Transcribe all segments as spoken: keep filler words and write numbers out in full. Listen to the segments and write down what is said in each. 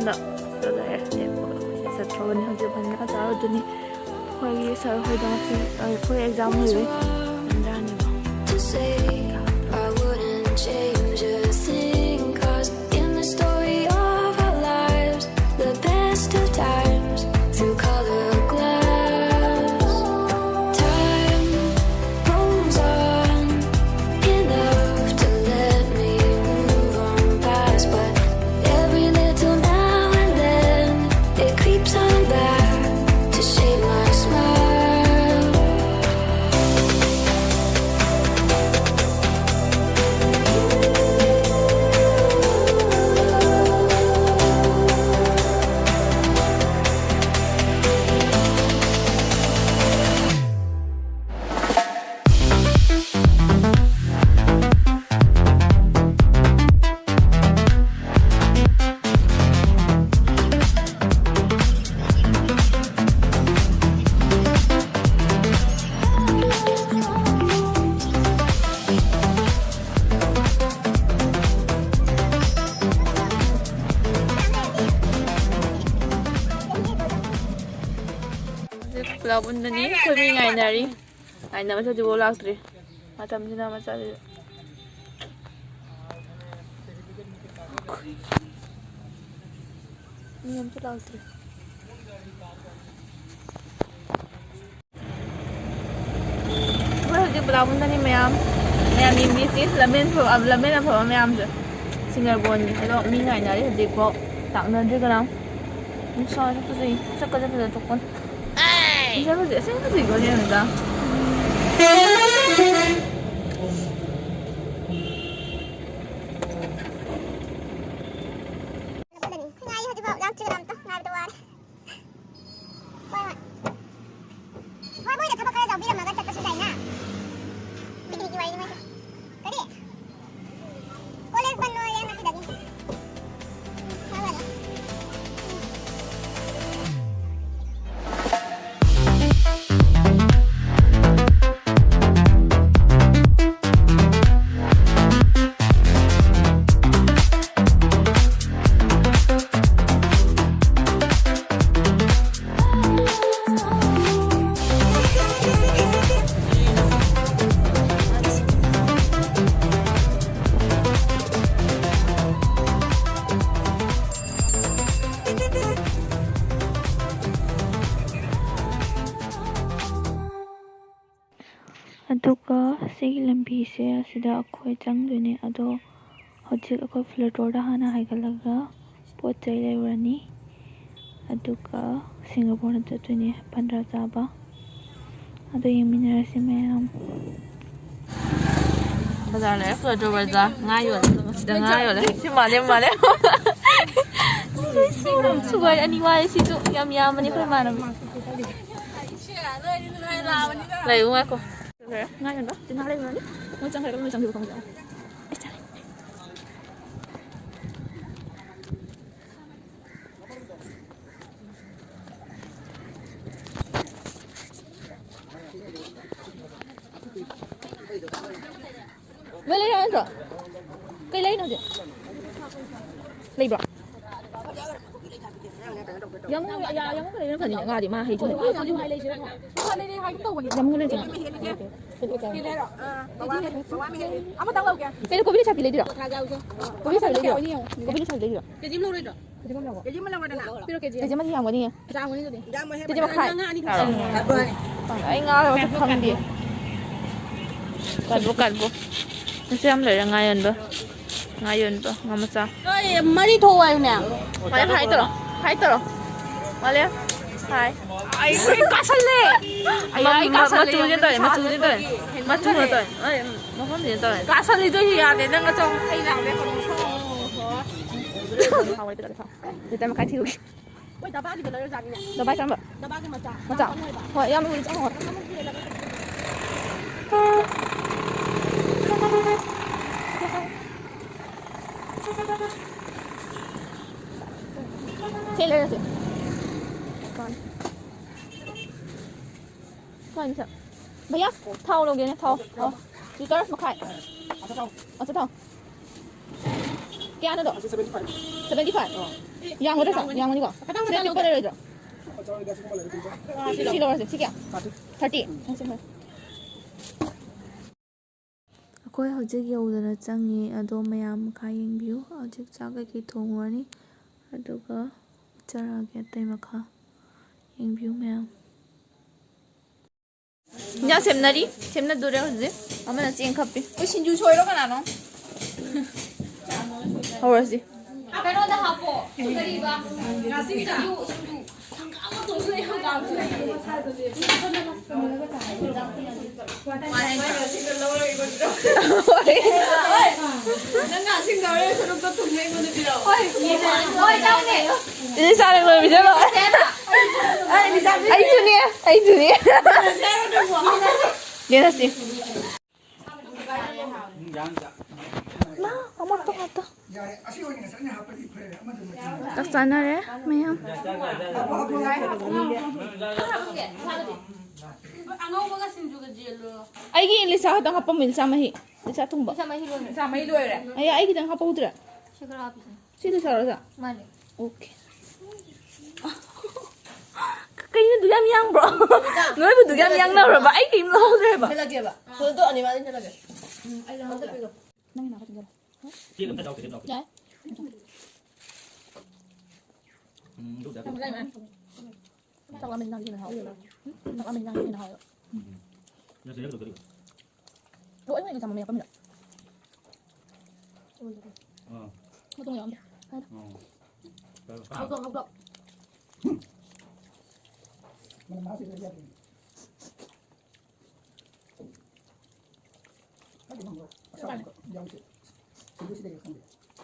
ꯗ ꯆꯠꯂꯦ꯫ ꯑꯩꯈꯣꯏꯁꯦ ꯆꯠꯈ꯭ꯔꯕꯅꯤ꯫ ꯍꯧꯖꯤꯛ ꯐꯖꯅ ꯆꯥꯔꯨꯗꯣꯏꯅꯤ꯫ ꯑꯩꯈꯣꯏꯒꯤ ꯁꯥꯔ ꯍꯣꯏꯗꯣ ꯉꯁꯤ, ꯑ, ꯑꯩꯈꯣꯏ ꯑꯦꯛꯖꯥꯝ ꯂꯣꯏꯔꯦ꯫ ꯇꯟꯖꯥꯅꯦꯕ꯫ To say I wouldn't change a thing, 'cause in the story of our lives, the best of times through colored glass. Time rolls on, enough to let me move on past, but every little now and then it creeps on back to shape my smile. ꯍꯧꯖꯤꯛ ꯄꯨꯂꯞ ꯎꯟꯗꯅꯤ꯫ ꯑꯩꯈꯣꯏ ꯃꯤ ꯉꯥꯏꯅꯔꯤ꯫ ꯉꯥꯏꯅꯕꯁꯦ ꯍꯧꯖꯤꯛꯐꯥꯎ ꯂꯥꯛꯇ꯭ꯔꯤ꯫ ꯃꯇꯝꯁꯤꯅ ꯃꯆꯥꯁꯤꯗ ꯃꯤ ꯑꯝꯇ ꯂꯥꯛꯇ꯭ꯔꯤ꯫ ꯑꯩꯈꯣꯏ ꯍꯧꯖꯤꯛ ꯄꯨꯂꯞ ꯎꯟꯗꯅꯤ ꯃꯌꯥꯝ꯫ ꯃꯌꯥꯝ ꯌꯦꯡꯕꯤꯁꯤ ꯂꯝꯕꯦꯟ ꯐ-, ꯂꯝꯕꯦꯟ ꯑꯐꯕ ꯃꯌꯥꯝꯁꯦ꯫ ꯁꯤꯡꯒꯔꯕꯣꯟꯒꯤ꯫ ꯑꯗꯣ ꯃꯤ ꯉꯥꯏꯅꯔꯤ ꯍꯧꯖꯤꯛꯐꯥꯎ꯫ ꯂꯥꯛꯅꯗ꯭ꯔꯤ ꯀꯅꯥꯝ꯫ ꯅꯨꯡꯁꯥꯁꯨ ꯐꯖꯩ꯫ ꯁꯛꯀꯁꯦ ꯐꯖ ꯊꯣꯛꯄꯅꯤ꯫ ꯅꯨꯡꯁꯥ ꯐꯖꯩ꯫ ꯑꯁꯦꯡꯕ ꯐꯖꯩꯀꯣ ꯌꯦꯡꯕꯗ꯫ ꯉꯥꯏꯌꯦ ꯍꯧꯖꯤꯛꯐꯥꯎ ꯂꯥꯛꯇ꯭ꯔꯤ ꯀꯅꯥꯝꯇ꯫ ꯉꯥꯏꯕꯗ ꯋꯥꯔꯦ꯫ ꯍꯣꯏ, ꯍꯣꯏ꯫ ꯍꯣꯏ, ꯃꯣꯏꯅ ꯊꯕꯛ ꯈꯔ ꯌꯥꯎꯕꯤꯔꯝꯃꯒ ꯆꯠꯄꯁꯨ ꯌꯥꯏꯅ꯫ Picnic ꯀꯤ ꯋꯥꯔꯤꯅꯤ ꯃꯣꯏꯁꯦ꯫ ꯀꯔꯤ? College ꯕꯟ ꯂꯣꯏꯔꯦ ꯉꯁꯤꯗꯒꯤ꯫ ꯍꯣꯏ, ꯍꯣꯏ꯫ ꯑꯗꯨꯒ ꯁꯤꯒꯤ ꯂꯝꯕꯤꯁꯦ ꯑꯁꯤꯗ ꯑꯩꯈꯣꯏ ꯆꯪꯗꯣꯏꯅꯦ꯫ ꯑꯗꯣ ꯍꯧꯖꯤꯛ ꯑꯩꯈꯣꯏ ꯐ꯭ꯂꯣꯔ ꯇꯣꯔꯗ ꯍꯥꯟꯅ ꯍꯥꯏꯒꯠꯂꯒ ꯄꯣꯠ ꯆꯩ ꯂꯩꯔꯨꯔꯅꯤ꯫ ꯑꯗꯨꯒ ꯁꯤꯡꯒꯥꯄꯣꯔꯗ ꯆꯠꯇꯣꯏꯅꯦ ꯄꯟꯗ꯭ꯔꯥ ꯆꯥꯕ꯫ ꯑꯗꯣ ꯌꯦꯡꯃꯤꯟꯅꯔꯁꯤ ꯃꯌꯥꯝ꯫ ꯕꯖꯥꯔ ꯂꯩꯔꯛ ꯐ꯭ꯂꯣꯔ ꯇꯣꯔ ꯕꯖꯥꯔ꯫ ꯉꯥ ꯌꯣꯜꯂꯦ꯫ ꯁꯤꯗ ꯉꯥ ꯌꯣꯜꯂꯦ꯫ ꯁꯤ ꯃꯥꯜꯂꯦ, ꯃꯥꯜꯂꯦ꯫ ꯁꯨꯒꯥꯏ ꯑꯅꯤ ꯋꯥꯏ꯫ ꯁꯤꯁꯨ ꯌꯥꯝ ꯌꯥꯝꯕꯅꯤ ꯑꯩꯈꯣꯏ ꯏꯃꯥꯟꯅꯕ꯫ ꯂꯩꯌꯨ ꯉꯥꯏꯈꯣ꯫ ꯉꯥ ꯌꯣꯟꯕ ꯉꯥ ꯂꯩꯔꯨꯔꯅꯤ꯫ ꯃꯣꯏ ꯆꯪꯈ꯭ꯔꯒ ꯂꯣꯏ ꯆꯪꯈꯤꯕ ꯈꯪꯗꯦ꯫ ꯑꯩ ꯆꯥꯔꯦ꯫ ꯂꯣꯏ ꯂꯩꯔꯣ ꯅꯠꯇ꯭ꯔꯣ? ꯀꯩ ꯂꯩꯔꯤꯅꯣ ꯍꯧꯖꯤꯛ? ꯂꯩꯕ꯭ꯔꯣ? ꯌꯥꯝ ꯌꯥꯝ ꯂꯩꯔꯝꯒꯅꯤꯅꯦ ꯉꯥꯗꯤ ꯃꯥ ꯍꯩꯁꯨ ꯍꯩ꯫ ꯌꯥꯝ ꯂꯩꯔꯝꯒꯅꯤ꯫ ꯀꯩꯅꯣ ꯀꯣꯕꯤ ꯂꯩꯁꯥꯕꯤ ꯂꯩꯗꯣꯏꯔꯣ? ꯀꯣꯕꯤ ꯂꯩꯁꯥꯕꯤ ꯂꯩꯗꯣꯏꯔꯣ? ꯀꯦꯖꯤ ꯑꯃ ꯂꯧꯔꯣꯏꯗ꯭ꯔꯣ? ꯀꯦꯖꯤ ꯑꯃ ꯂꯧꯔꯣꯏꯗꯅ? ꯄꯤꯔꯣ ꯀꯦꯖꯤ꯫ ꯀꯦꯖꯤ ꯑꯃꯗꯤ ꯌꯥꯝꯒꯅꯤꯌꯦ꯫ ꯆꯥꯎꯒꯅꯤ ꯑꯗꯨꯗꯤ꯫ ꯀꯦꯖꯤ ꯃꯈꯥꯏ꯫ ꯉꯥ ꯑꯅꯤ ꯈꯛꯇ꯫ ꯑꯩ ꯉꯥ ꯃꯁꯛ ꯈꯪꯗꯦ꯫ ꯀꯟꯕꯨ ꯀꯟꯕꯨ꯫ ꯃꯁꯤ ꯌꯥꯝ ꯂꯩꯔꯦ ꯉꯥ ꯌꯣꯟꯕ꯫ ꯉꯥ ꯌꯣꯟꯕ ꯉꯥ ꯃꯆꯥ꯫ ꯅꯣꯏ ꯃꯔꯤ ꯊꯣꯛꯑꯣ ꯍꯥꯏꯌꯨꯅꯦ꯫ ꯃꯥꯂꯦꯝ ꯍꯥꯏ ꯇꯧꯔꯣ꯫ ꯍꯥꯏ ꯇꯧꯔꯣ꯫ ꯃꯥꯂꯦꯝ ꯍꯥꯏ꯫ ꯑꯩ ꯀꯥꯁꯜꯂꯦ꯫ ꯑꯩ, ꯑꯩ ꯀꯥꯁꯜꯂꯦ꯫ ꯃꯆꯨꯁꯦ ꯇꯧꯔꯦ, ꯃꯆꯨꯁꯦ ꯇꯧꯔꯦ꯫ ꯃꯆꯨꯅ ꯇꯧꯔꯦ꯫ ꯑꯩ ꯃꯐꯝꯁꯤꯅ ꯇꯧꯔꯦ꯫ ꯀꯥꯁꯜꯂꯤꯗꯣ ꯌꯥꯗꯦ ꯅꯪ ꯑꯆꯧ꯫ ꯑꯩ ꯂꯥꯛꯑꯦ ꯀꯩꯅꯣ꯫ ꯍꯥꯎꯋꯦ, ꯄꯤꯔꯛꯑꯣ, ꯄꯤꯔꯛꯑꯣ꯫ ꯂꯤꯇꯔ ꯃꯈꯥꯏ ꯊꯤꯔꯨꯒꯦ꯫ ꯃꯣꯏ ꯗꯕꯥꯒꯤꯗꯣ ꯂꯩꯔꯖꯥꯠꯅꯤꯅꯦ꯫ ꯗꯕꯥ ꯀꯔꯝꯕ? ꯗꯕꯥꯒꯤ ꯃꯆꯥ꯫ ꯃꯆꯥ? ꯌꯥꯝ ꯄꯪꯉꯦꯕ꯫ ꯍꯣꯏ, ꯌꯥꯝ ꯂꯨꯅ ꯆꯪꯉꯣ꯫ ꯁꯤ ꯂꯩꯔꯁꯦ꯫ ꯀꯥꯟ-, ꯀꯥꯟꯁꯦ꯫ ꯚꯩꯌꯥ, ꯊꯥꯎ ꯂꯧꯒꯦꯅꯦ, ꯊꯥꯎ꯫ ꯑꯣ, ꯂꯤꯇꯔ ꯃꯈꯥꯏ꯫ ꯑꯆꯥꯊꯥꯎ꯫ ꯀꯌꯥꯅꯣꯗꯣ? ꯑꯁꯤ seventy five꯫ Seventy five? ꯑꯣ꯫ ꯌꯥꯝꯒꯗ꯭ꯔꯥ, ꯁꯥ? ꯌꯥꯝꯒꯅꯤꯀꯣ? ꯈꯇꯪ ꯁꯤꯗ ꯈꯇꯪ ꯄꯤꯛꯄ ꯂꯧꯒꯦ꯫ ꯂꯩꯔꯣꯏꯗ꯭ꯔꯣ? ꯑꯆꯥꯔ ꯂꯩꯗꯤ ꯑꯁꯤꯒꯨꯝꯕ ꯂꯩꯔꯦ, ꯇꯤꯟ ꯆꯥ꯫ ꯁꯤ ꯂꯧꯔꯁꯦ꯫ ꯁꯤ ꯀꯌꯥ? Thirty꯫ Thirty? ꯎꯝ, ꯁꯤ ꯍꯣꯏ꯫ ꯑꯩꯈꯣꯏ ꯍꯧꯖꯤꯛ ꯌꯧꯗꯅ ꯆꯪꯉꯦ, ꯑꯗꯣ ꯃꯌꯥꯝ ꯃꯈꯥ ꯌꯦꯡꯕꯤꯌꯨ꯫ ꯍꯧꯖꯤꯛ ꯆꯥꯛ ꯀꯩꯀꯩ ꯊꯣꯡꯉꯨꯔꯅꯤ, ꯑꯗꯨꯒ ꯎꯠꯆꯔꯛꯑꯒꯦ ꯑꯇꯩ ꯃꯈꯥ꯫ ꯌꯦꯡꯕꯤꯌꯨ ꯃꯌꯥꯝ꯫ ꯏꯟꯖꯥꯡ ꯁꯦꯝꯅꯔꯤ, ꯁꯦꯝꯅꯗꯣꯔꯦ ꯍꯧꯖꯤꯛ꯫ ꯑꯃꯅ ꯆꯦꯡ ꯈꯞꯄꯤ꯫ ꯑꯩꯈꯣꯏ ꯁꯤꯡꯖꯨ ꯁꯣꯏꯔꯣ ꯀꯅꯥꯅꯣ? ꯍꯧꯔꯁꯤ꯫ ꯀꯩꯅꯣꯗ ꯍꯥꯞꯄꯣ꯫ ꯀꯔꯤꯕ? ꯁꯤꯡꯖꯨ, ꯁꯤꯡꯖꯨ꯫ ꯍꯪꯒꯥꯝ ꯃꯇꯣꯟꯁꯨ ꯂꯩ, ꯍꯪꯒꯥꯝꯁꯨ ꯂꯩ꯫ ꯅꯪ ꯉꯥ ꯁꯤꯡꯗꯧꯔꯦ ꯁꯔꯨꯛꯇꯣ ꯊꯨꯝꯅ ꯑꯩꯉꯣꯟꯗ ꯄꯤꯔꯛꯑꯣ꯫ ꯍꯣꯏ, ꯌꯦꯡꯉꯣ꯫ ꯍꯣꯏ, ꯆꯥꯎꯅꯦ꯫ ꯏꯆꯦ ꯆꯥꯔꯦ ꯂꯣꯏꯕꯤꯖꯔꯣ꯫ ꯑꯩꯁꯨꯅꯦ, ꯑꯩꯁꯨꯅꯦ꯫ ꯌꯦꯟꯅꯁꯤ꯫ ꯃꯥ, ꯑꯃꯣꯠꯄ ꯉꯥꯛꯇ꯫ ꯆꯥꯛ ꯆꯥꯅꯔꯦ ꯃꯌꯥꯝ꯫ ꯑꯉꯧꯕꯒ ꯁꯤꯡꯖꯨꯒ ꯖꯦꯜꯂꯣ? ꯑꯩꯒꯤ ꯂꯤꯁꯥ ꯈꯛꯇꯪ ꯍꯥꯞꯄꯝꯃꯨ, ꯂꯤꯁꯥ ꯃꯍꯤ꯫ ꯂꯤꯁꯥ ꯊꯨꯝꯕ꯫ ꯂꯤꯁꯥ ꯃꯍꯤ ꯂꯣꯏꯔꯦ꯫ ꯂꯤꯁꯥ ꯃꯍꯤ ꯂꯣꯏꯔꯦ꯫ ꯑꯩ, ꯑꯩ ꯈꯤꯇꯪ ꯍꯥꯞꯄꯧꯗ꯭ꯔꯦ꯫ ꯁꯤ ꯈꯔ ꯍꯥꯞꯄꯤꯁꯤꯅꯦ꯫ ꯁꯤ ꯂꯤꯁꯥꯔꯣ, ꯁꯥ? ꯃꯥꯅꯦ꯫ ꯑꯣꯀꯦ꯫ ꯀꯩꯅꯣ ꯑꯗꯨꯛ ꯌꯥꯝ ꯌꯥꯡꯕ꯭ꯔꯣ? ꯅꯣꯏꯕꯨ ꯑꯗꯨꯛ ꯌꯥꯝ ꯌꯥꯡꯅꯕ꯭ꯔꯕ? ꯑꯩ ꯀꯩꯝ ꯂꯧꯍꯧꯗ꯭ꯔꯦꯕ꯫ ꯏꯟꯁꯤꯜꯂꯒꯦꯕ꯫ ꯍꯣꯏ, ꯑꯗꯣ ꯑꯅꯤꯃꯛ ꯏꯟꯁꯤꯜꯂꯒꯦ꯫ ꯎꯝ, ꯑꯩ ꯂꯧꯍꯧꯗ꯭ꯔꯦ꯫ ꯅꯪꯒꯤ ꯅꯥꯕ ꯆꯤꯡꯖꯜꯂꯣ꯫ ꯆꯦꯡ ꯑꯝꯇ ꯆꯥꯎ, ꯆꯦꯡ ꯆꯥꯎ꯫ ꯌꯥꯏ꯫ ꯎꯝ, ꯑꯗꯨꯕꯨꯗꯤ ꯍꯥꯞꯄꯤ꯫ ꯆꯥꯛ ꯂꯥꯝꯃꯦ, ꯏꯟꯖꯥꯡꯁꯤꯅ ꯍꯦꯟꯅ ꯍꯥꯎꯋꯦ꯫ ꯆꯥꯛ ꯂꯥꯝꯃꯦ, ꯏꯟꯖꯥꯡꯁꯤꯅ ꯍꯦꯟꯅ ꯍꯥꯎꯋꯦꯕ꯫ ꯎꯝ꯫ ꯅꯪ ꯁꯤꯗ ꯀꯩꯗꯧꯗꯣꯔꯤꯕ? ꯂꯣꯏꯅ ꯑꯩꯅ ꯆꯥꯃꯝꯃꯦ, ꯌꯥꯝ ꯀꯟꯅ꯫ ꯑꯥ꯫ ꯃꯇꯣꯡ ꯌꯥꯎꯔꯝꯗꯦ꯫ ꯑꯥ꯫ ꯍꯧꯗꯣꯛ, ꯍꯧꯗꯣꯛ꯫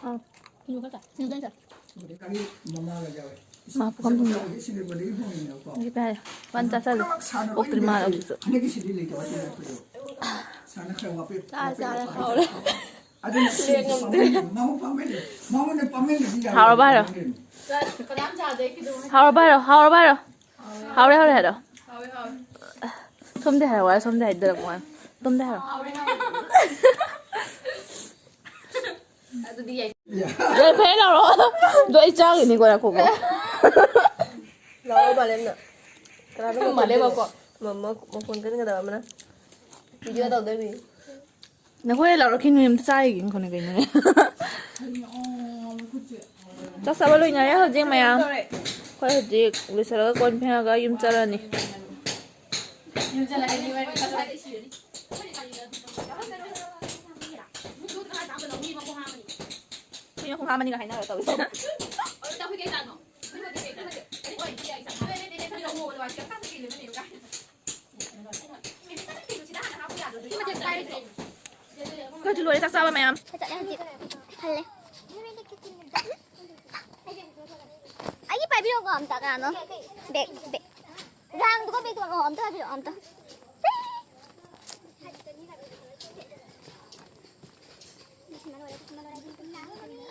ꯑꯥ, ꯁꯤꯡꯖꯨ ꯈꯔ ꯆꯥꯏ꯫ ꯁꯤꯡꯖꯨ ꯈꯔ ꯆꯥꯏ꯫ ꯃꯥ ꯄꯨꯈꯝ ꯊꯝꯃꯦ꯫ ꯍꯧꯖꯤꯛ ꯀꯩ ꯍꯥꯏ? ꯄꯟ ꯆꯥꯁꯜꯂꯦ꯫ ꯑꯣꯛꯇ꯭ꯔꯤ ꯃꯥꯜꯂꯦ ꯍꯧꯖꯤꯛꯁꯨ꯫ ꯆꯥꯔꯦ, ꯆꯥꯔꯦ, ꯍꯥꯎꯔꯦ꯫ ꯂꯦꯡꯉꯝꯗ꯭ꯔꯦ꯫ ꯍꯥꯎꯔꯕ ꯍꯥꯏꯔꯣ? ꯀꯅꯥꯝ ꯆꯥꯗꯦ, ꯑꯩ ꯀꯩꯗꯧꯕꯩ? ꯍꯥꯎꯔꯕ ꯍꯥꯏꯔꯣ? ꯍꯥꯎꯔꯕ ꯍꯥꯏꯔꯣ? ꯍꯥꯎꯔꯦ, ꯍꯥꯎꯔꯦ ꯍꯥꯏꯔꯣ? ꯍꯥꯎꯔꯦ, ꯍꯥꯎꯔꯦ꯫ ꯁꯣꯝꯗ ꯍꯥꯏꯔꯣ, ꯋꯥ ꯁꯣꯝꯗ ꯍꯥꯏꯗꯔꯛꯄ ꯋꯥꯅꯤ꯫ ꯁꯣꯝꯗ ꯍꯥꯏꯔꯣ꯫ ꯍꯥꯎꯔꯦ, ꯍꯥꯎꯔꯦ꯫ ꯑꯗꯨꯗꯤ ꯌꯥꯏ꯫ ꯌꯥꯏꯐꯔꯦ, ꯂꯥꯎꯔꯣ꯫ ꯑꯗꯣ ꯑꯩ ꯆꯥꯈꯤꯅꯤꯀꯣ, ꯉꯥꯏꯈꯣꯀꯣ꯫ ꯂꯥꯎꯔꯣ, ꯃꯥꯂꯦꯝꯅ꯫ ꯀꯅꯥꯅꯣ ꯃꯈꯣꯟ ꯃꯥꯂꯦꯝ ꯀꯟꯅ-, ꯃꯈꯣꯟ꯫ ꯃ-, ꯃ-, ꯃꯈꯣꯟ ꯀꯟꯒꯗꯕ ꯑꯃꯅ? ꯚꯤꯗꯤꯑꯣ ꯇꯧꯗꯣꯏꯅꯤ꯫ ꯅꯈꯣꯏ ꯂꯥꯎꯔꯛꯈꯤꯅꯨ, ꯑꯝꯇ ꯆꯥꯈꯤꯒꯦ, ꯈꯣꯠꯅ ꯀꯩꯅꯣꯅꯦ꯫ ꯆꯥꯛ ꯆꯥꯕ ꯂꯣꯏꯅꯔꯦ ꯍꯧꯖꯤꯛ ꯃꯌꯥꯝ꯫ ꯑꯩꯈꯣꯏ ꯍꯧꯖꯤꯛ ꯂꯣꯏꯁꯤꯜꯂꯒ ꯀꯣꯟ ꯐꯦꯡꯉꯒ ꯌꯨꯝ ꯆꯠꯂꯅꯤ꯫ ꯏꯔꯨꯖꯜꯂꯒ ꯂꯤꯚꯔ ꯀꯛꯊꯠꯂꯒ ꯁꯤꯔꯅꯤ꯫ ꯃꯤꯅ ꯈꯣꯡꯍꯥꯝ ꯑꯅꯤꯒ ꯍꯥꯏꯅꯔ ꯇꯧꯏ꯫ ꯑꯩꯈꯣꯏꯁꯨ ꯂꯣꯏꯔꯦ ꯆꯥꯛ ꯆꯥꯕ ꯃꯌꯥꯝ꯫ ꯆꯠꯂꯦ ꯍꯧꯖꯤꯛ꯫ ꯍꯜꯂꯦ꯫ ꯑꯩꯒꯤ ꯄꯥꯏꯕꯤꯔꯛꯑꯣꯀꯣ ꯑꯝꯇ ꯀꯅꯥꯅꯣ? Bag, bag. ꯔꯥꯡꯗꯨꯒ ꯕꯦꯛꯇꯣ ꯑꯝꯇ ꯄꯥꯏꯕꯤꯔꯛꯑꯣ ꯑꯝꯇ꯫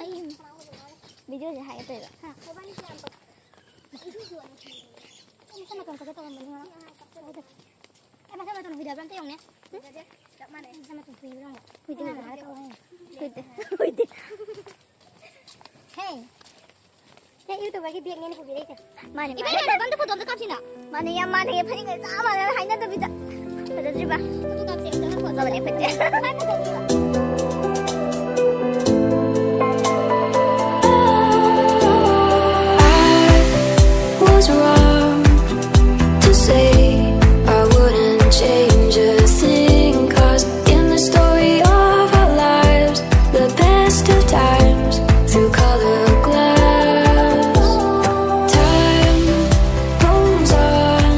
ꯑꯩ ꯚꯤꯗꯤꯑꯣꯁꯦ ꯍꯥꯏꯒꯦ ꯇꯧꯔꯤꯕ꯫ ꯃꯁꯝ ꯃꯇꯣꯟ ꯀꯛꯀꯦ ꯇꯧꯔꯝꯕꯅꯤ ꯉꯔꯥꯡ꯫ ꯑꯩ ꯃꯁꯝ ꯃꯇꯣꯟ ꯍꯨꯏꯗꯕ꯭ꯔꯥ ꯑꯝꯇ ꯌꯦꯡꯉꯨꯅꯦ꯫ ꯆꯞ ꯃꯥꯟꯅꯩ꯫ ꯃꯁꯝ ꯃꯇꯣꯟ ꯍꯨꯏꯕ꯭ꯔꯥ ꯌꯦꯡꯉꯣ꯫ ꯍꯨꯏꯗꯦ, ꯍꯨꯏꯗꯦ꯫ ꯍꯨꯏꯗꯦ, ꯍꯨꯏꯗꯦ꯫ ꯍꯦ꯫ ꯍꯦ, ꯌꯨꯇꯨꯕꯔꯒꯤ ꯕꯦꯒꯅꯦ ꯑꯩꯅ ꯄꯨꯕꯤꯔꯛꯏꯁꯦ꯫ ꯃꯥꯅꯦ, ꯏꯕꯦꯝꯃ, ꯃꯥꯅꯦ꯫ ꯐꯣꯇꯣ ꯑꯝꯇ ꯀꯥꯞꯁꯤꯅ꯫ ꯃꯥꯅꯦ, ꯌꯥꯝ ꯃꯥꯟꯅꯩꯌꯦ꯫ ꯐꯅꯦꯛꯀ ꯆꯞ ꯃꯥꯟꯅꯅ ꯍꯥꯏꯅꯗꯕꯤꯗ꯫ ꯐꯖꯗ꯭ꯔꯤꯕ? ꯐꯣꯇꯣ ꯀꯥꯞꯁꯦ, ꯑꯝꯇ ꯐꯣꯇꯣ꯫ ꯐꯖꯕꯅꯦ, ꯐꯖꯩ꯫ ꯀꯃꯥꯏ ꯐꯖꯗ꯭ꯔꯤꯕ? I was wrong to say I wouldn't change a thing, 'cause in the story of our lives, the best of times through colored glass. Time goes on,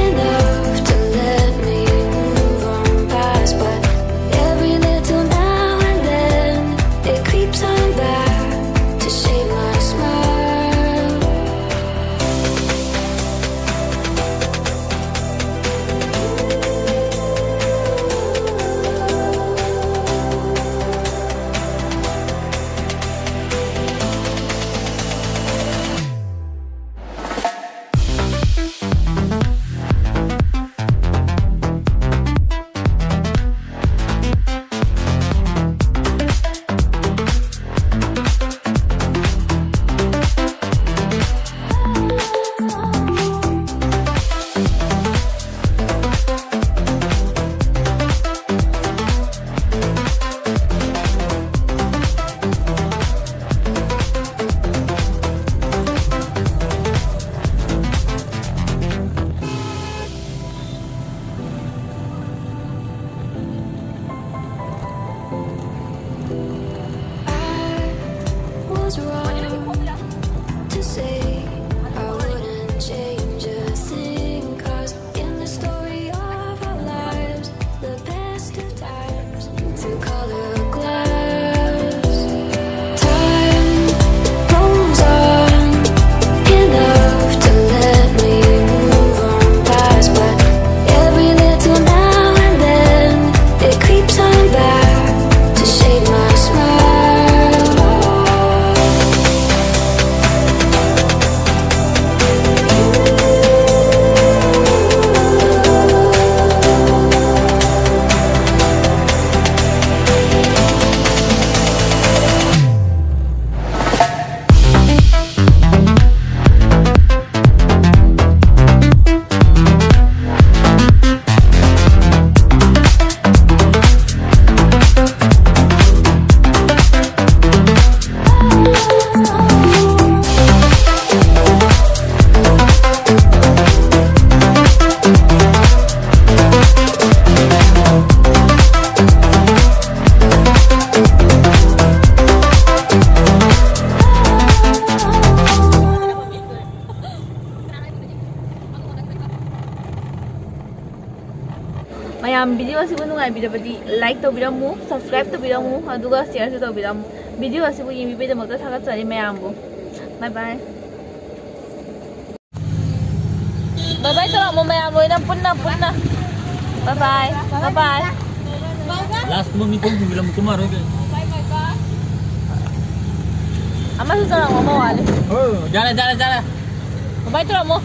enough to let me move on past, but every little now and then it creeps on back to shade my smile. Video ꯑꯁꯤꯕꯨ ꯅꯨꯡꯉꯥꯏꯕꯤꯔꯕꯗꯤ like ꯇꯧꯕꯤꯔꯝꯃꯨ, subscribe ꯇꯧꯕꯤꯔꯝꯃꯨ, ꯑꯗꯨꯒ ꯁꯤꯌꯔꯁꯨ ꯇꯧꯕꯤꯔꯝꯃꯨ꯫ Video ꯑꯁꯤꯕꯨ ꯌꯦꯡꯕꯤꯕꯒꯤꯗꯃꯛꯇ ꯊꯥꯒꯠꯆꯔꯤ ꯃꯌꯥꯝꯕꯨ꯫ ꯕꯥꯏ ꯕꯥꯏ꯫ ꯕꯥꯏ ꯕꯥꯏ ꯇꯧꯔꯝꯃꯣ ꯃꯌꯥꯝ ꯂꯣꯏꯅ ꯄꯨꯟꯅ ꯄꯨꯟꯅ꯫ ꯕꯥꯏ ꯕꯥꯏ꯫ ꯕꯥꯏ ꯕꯥꯏ꯫ Last ꯃꯃꯤ ꯊꯣꯡ ꯊꯤꯡꯖꯤꯜꯂꯝꯃꯨ ꯀꯨꯝꯃꯔꯣꯏ ꯀꯩꯅꯣ꯫ ꯑꯃꯁꯨ ꯇꯧꯔꯝꯃꯣ ꯑꯃ ꯋꯥꯠꯂꯤ꯫ ꯌꯥꯔꯦ ꯌꯥꯔꯦ ꯌꯥꯔꯦ꯫ ꯕꯥꯏ ꯕꯥꯏ ꯇꯧꯔꯝꯃꯣ꯫